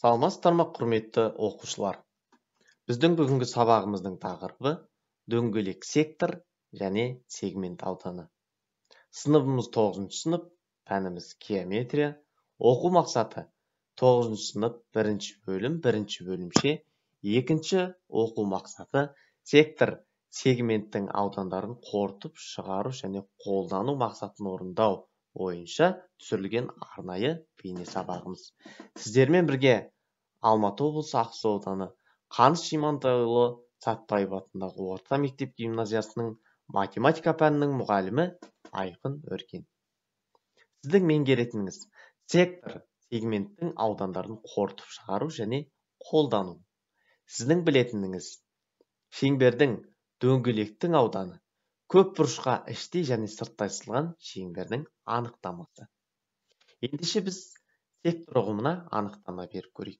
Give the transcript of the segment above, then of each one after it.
Саламатсыздар ма, құрметті оқушылар? Біздің бүгінгі сабағымыздың тақырыбы дөңгелек сектор және сегмент ауданы. Сыныбымыз 9 сынып, пәніміз геометрия. Оқу мақсаты 9 сынып 1 бөлім, 1 бөлімше, 2 оқу мақсаты сектор сегменттің аудандарын қорытып шығару және қолдану мақсатын орындау бойынша түсірілген арнайы бейне сабағымыз. Сіздермен бірге Алматы облысы Ақсу ауданы Қаныш Имантайұлы Сәтбаев атындағы орта мектеп гимназиясының математика пәнінің мұғалімі Айқын Өркен. Сіздің меңгеретініңіз сектор сегменттің аудандарын қорытып шығару және қолдану. Сіздің білетініңіз шеңбердің, дөңгелектің ауданы, көп бұрышқа іштей және сырттай сызылған шеңбердің анықтамасы. Ендеше біз сектор ұғымына анықтама беріп көрейік.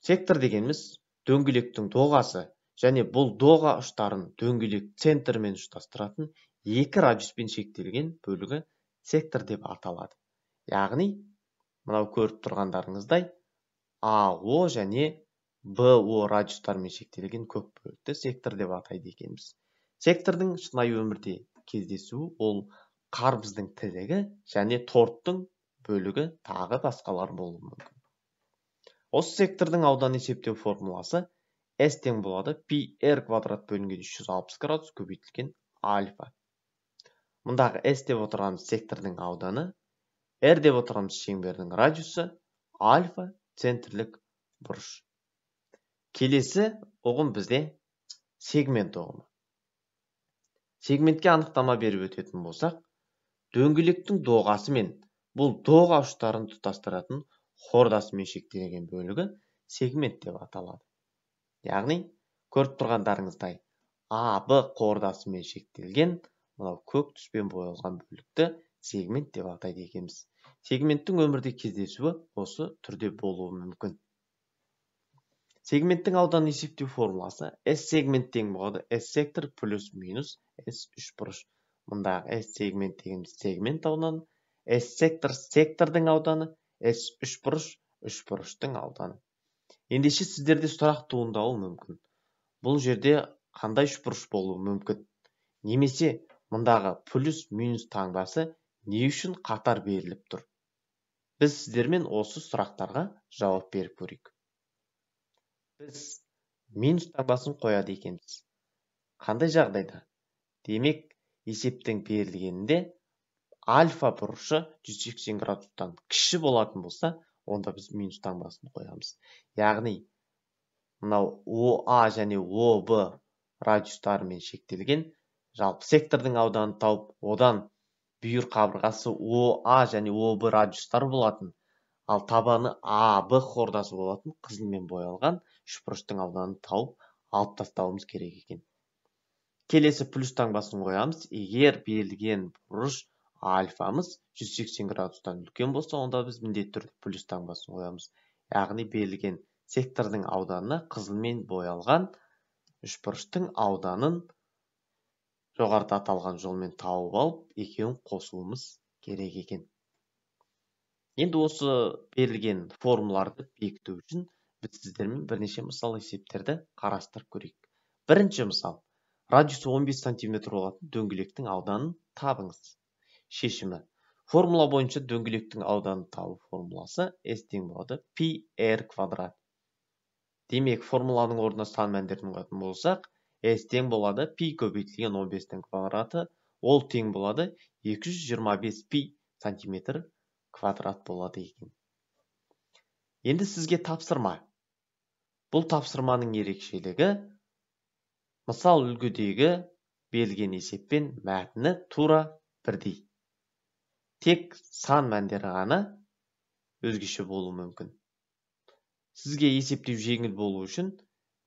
Сектор дегеніміз дөңгелектің доғасы және бұл доға ұштарын дөңгелек центрмен ұштастыратын екі радиуспен шектелген бөлігі сектор деп аталады. Яғни, мынау көріп тұрғандарыңыздай, АО және БО радиустарымен шектелген көк бөлікті сектор деп атайды екенбіз. Сектордың шынайы өмірде кездесуі ол қарбыздың тілігі және торттың бөлігі тағы басқалар болуы мүмкін. Осы сектордың ауданын есептеу формуласы S тең болады π r квадрат бөлінген 360 градус көбейтілген альфа. Мұндағы S деп отырғанымыз сектордың ауданы, R деп отырғанымыз шеңбердің радиусы, альфа центрлік бұрыш. Келесі ұғым бізде сегмент ұғымы. Сегментке анықтама беріп өтетін болсақ, дөңгелектің доғасы мен бұл доға ұштарын тұтастыратын хордасымен шектелген бөлігі сегмент деп аталады. Яғни, көріп тұрғандарыңыздай, АБ хордасымен шектелген мынау көк түспен боялған бөлікті сегмент деп атайды екенбіз. Сегменттің өмірде кездесуі осы түрде болуы мүмкін. Сегменттің ауданын есептеу формуласы S сегмент тең болады S сектор плюс минус S үшбұрыш. Мұндағы S сегмент дегеніміз сегмент ауданы, S сектор сектордың ауданы, S үшбұрыш үшбұрыштың ауданы. Ендеше сіздерде сұрақ туындауы мүмкін. Бұл жерде қандай үшбұрыш болуы мүмкін? Немесе мұндағы плюс минус таңбасы не үшін қатар беріліп тұр? Біз сіздермен осы сұрақтарға жауап беріп көрейік. Біз минус таңбасын қояды екенбіз. Қандай жағдайда? Демек, есептің берілгенінде альфа бұрышы 180 градустан кіші болатын болса, онда біз минус таңбасын қоямыз. Яғни, мынау ОА және ОБ радиустарымен шектелген жалпы сектордың ауданын тауып, одан бүйір қабырғасы ОА және ОБ радиустары болатын, ал табаны АБ хордасы болатын қызылмен боялған үшбұрыштың ауданын тауып алып тастауымыз керек екен. Келесі плюс таңбасын қоямыз. Егер берілген бұрыш альфамыз 180 градустан үлкен болса, онда біз міндетті түрде плюс таңбасын қоямыз. Яғни берілген сектордың ауданына қызылмен боялған үшбұрыштың ауданын жоғарыда аталған жолмен тауып алып, екеуін қосуымыз керек екен. Енді осы берілген формуларды бекіту үшін біз сіздермен бірнеше мысал есептерді қарастырып көрейік. Бірінші мысал. Радиусы 15 см болатын дөңгелектің ауданын табыңыз. Шешімі. Формула бойынша дөңгелектің ауданын табу формуласы S тең болады π r квадрат. Демек, формуланың орнына сан мәндерін қоятын болсақ, S тең болады π көбейтілген 15-тің квадраты, ол тең болады 225 π сантиметр квадрат болады екен. Енді сізге тапсырма. Бұл тапсырманың ерекшелігі мысал үлгідегі берілген есеппен мәтіні тура бірдей. Тек сан мәндері ғана өзгеше болуы мүмкін. Сізге есептеу жеңіл болу үшін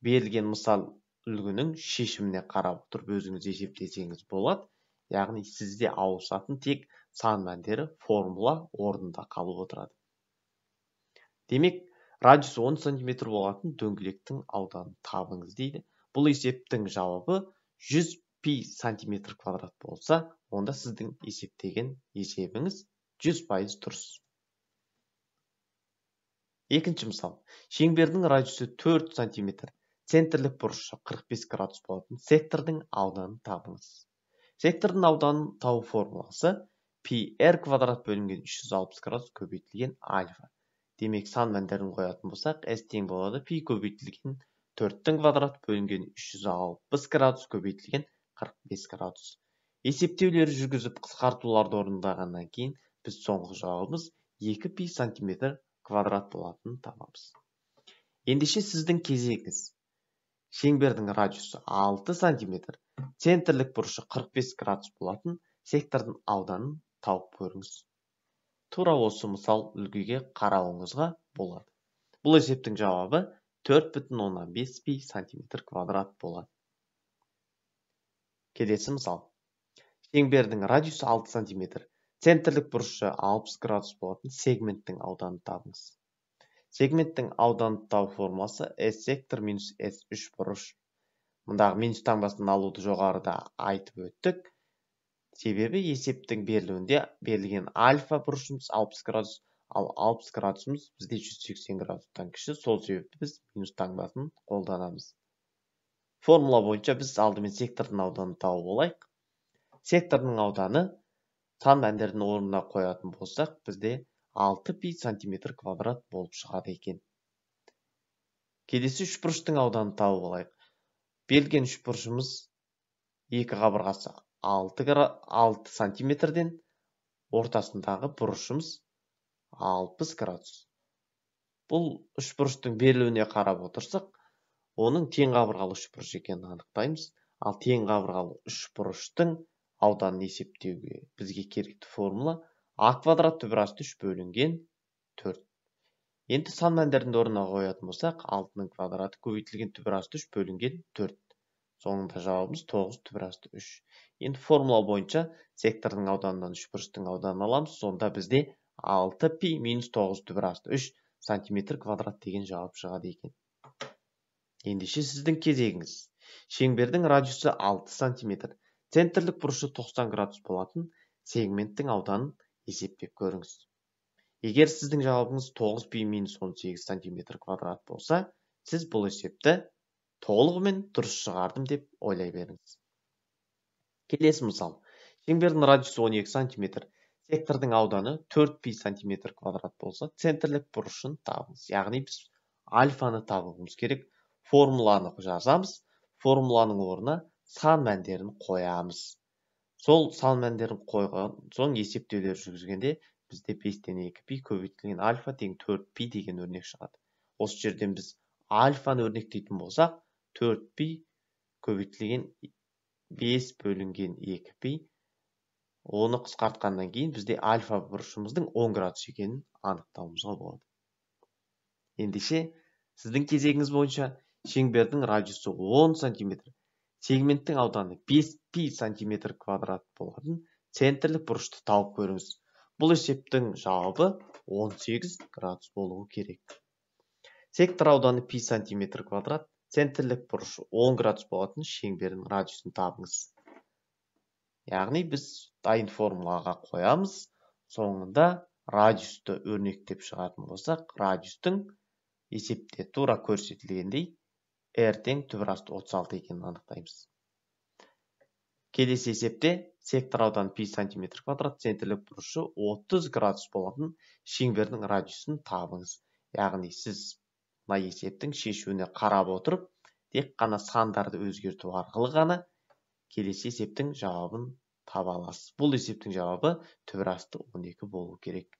берілген мысал үлгінің шешіміне қарап отырып өзіңіз есептесеңіз болады. Яғни сізде ауысатын тек сан мәндері формула орнында қалып отырады. Демек, радиусы 10 см болатын дөңгелектің ауданын табыңыз дейді. Бұл есептің жауабы 100 π сантиметр квадрат болса, онда сіздің есептеген есебіңіз 100% дұрыс. Екінші мысал. Шеңбердің радиусы 4 см, центрлік бұрышы 45 градус болатын сектордың ауданын табыңыз. Сектордың ауданын табу формуласы π r квадрат бөлінген 360 градус көбейтілген альфа. Демек, сан мәндерін қоятын болсақ, S тең болады π көбейтілген 4-тің квадрат бөлінген 360 градус көбейтілген 45 градус. Есептеулері жүргізіп қысқартуларды орындағаннан кейін біз соңғы жауабымыз 2 пи сантиметр квадрат болатынын табамыз. Ендеше сіздің кезегіңіз. Шеңбердің радиусы 6 сантиметр, центрлік бұрышы 45 градус болатын сектордың ауданын тауып көріңіз. Тура осы мысал үлгіге қарауыңызға болады. Бұл есептің жауабы 4,5 пи сантиметр квадрат болады. Келесі мысал. Шеңбердің радиусы 6 сантиметр, центрлік бұрышы 60 градус болатын сегменттің ауданын табыңыз. Сегменттің ауданын табу формуласы S сектор минус S үш бұрыш. Мұндағы минус таңбасын алуды жоғарыда айтып өттік. Себебі есептің берілуінде берілген альфа бұрышымыз 60 градус, ал 60 градусымыз бізде 180 градустан кіші, сол себепті біз минус таңбасын қолданамыз. Формула бойынша біз алдымен сектордың ауданын тауып алайық. Сектордың ауданы сан мәндердің орнына қоятын болсақ, бізде 6 пи сантиметр квадрат болып шығады екен. Келесі үшбұрыштың ауданын тауып алайық. Берілген үшбұрышымыз екі қабырғасы 6 сантиметрден, ортасындағы бұрышымыз 60 градус. Бұл үшбұрыштың берілуіне қарап отырсақ, оның тең қабырғалы үшбұрыш екенін анықтаймыз. Ал тең қабырғалы үшбұрыштың ауданын есептеуге бізге керекті формула а квадрат түбір асты 3 бөлінген 4. Енді сан мәндерін орнына қоятын болсақ, 6-ның квадраты көбейтілген түбір асты 3 бөлінген 4. Соңында жауабымыз 9 түбір асты 3. Енді формула бойынша сектордың ауданынан үшбұрыштың ауданын аламыз. Сонда бізде 6 пи минус 9 түбір асты 3 сантиметр квадрат деген жауап шығады екен. Ендеше сіздің кезегіңіз. Шеңбердің радиусы 6 сантиметр, центрлік бұрышы 90 градус болатын сегменттің ауданын есептеп көріңіз. Егер сіздің жауабыңыз 9 пи минус 18 сантиметр квадрат болса, сіз бұл есепті толығымен дұрыс шығардым деп ойлай беріңіз. Келесі мысал. Шеңбердің радиусы 12 сантиметр, сектордың ауданы 4 пи сантиметр квадрат болса, центрлік бұрышын табыңыз. Яғни біз альфаны табуымыз керек. Формуланы жазамыз. Формуланың орнына сан мәндерін қоямыз. Сол сан мәндерін қойған соң есептеулер жүргізгенде бізде 5-тен 2 пи көбейтілген альфа тең 4 пи деген өрнек шығады. Осы жерден біз альфаны өрнектейтін болсақ, 4 пи көбейтілген 5 бөлінген 2 пи, оны қысқартқаннан кейін бізде альфа бұрышымыздың 10 градус екенін анықтауымызға болады. Ендеше сіздің кезегіңіз бойынша шеңбердің радиусы 10 сантиметр, сегменттің ауданы 5 пи сантиметр квадрат болатын центрлік бұрышты тауып көріңіз. Бұл есептің жауабы 18 градус болуы керек. Сектор ауданы пи сантиметр квадрат, центрлік бұрышы 10 градус болатын шеңбердің радиусын табыңыз. Яғни біз дайын формулаға қоямыз, соңында радиусты өрнектеп шығатын болсақ, радиустың есепте тура көрсетілгендей r тең түбір асты 36 екенін анықтаймыз. Келесі есепте сектор ауданы пи сантиметр квадрат, центрлік бұрышы 30 градус болатын шеңбердің радиусын табыңыз. Яғни сіз мына есептің шешуіне қарап отырып, тек қана сандарды өзгерту арқылы ғана келесі есептің жауабын таба аласыз. Бұл есептің жауабы түбір асты 12 болу керек.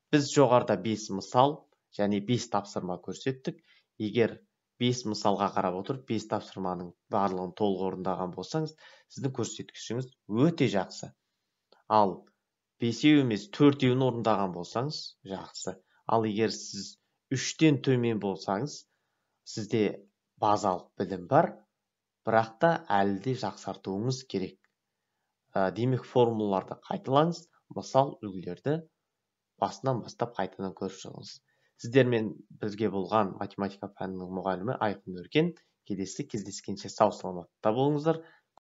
Біз жоғарыда 5 мысал және 5 тапсырма көрсеттік. Егер 5 мысалға қарап отырып, 5 тапсырманың барлығын толық орындаған болсаңыз, сіздің көрсеткішіңіз өте жақсы. Ал 5-еу емес, 4-еуін орындаған болсаңыз, жақсы. Ал егер сіз 3-тен төмен болсаңыз, сізде базалық білім бар, бірақ та әлі де жақсартуыңыз керек. Демек, формулаларды қайталаңыз, мысал үлгілерді басынан бастап қайтадан көріп шығыңыз. Сіздермен бізге болған математика пәнінің мұғалімі Айқын Өркен. Келесі кездескенше сау саламатта болыңыздар.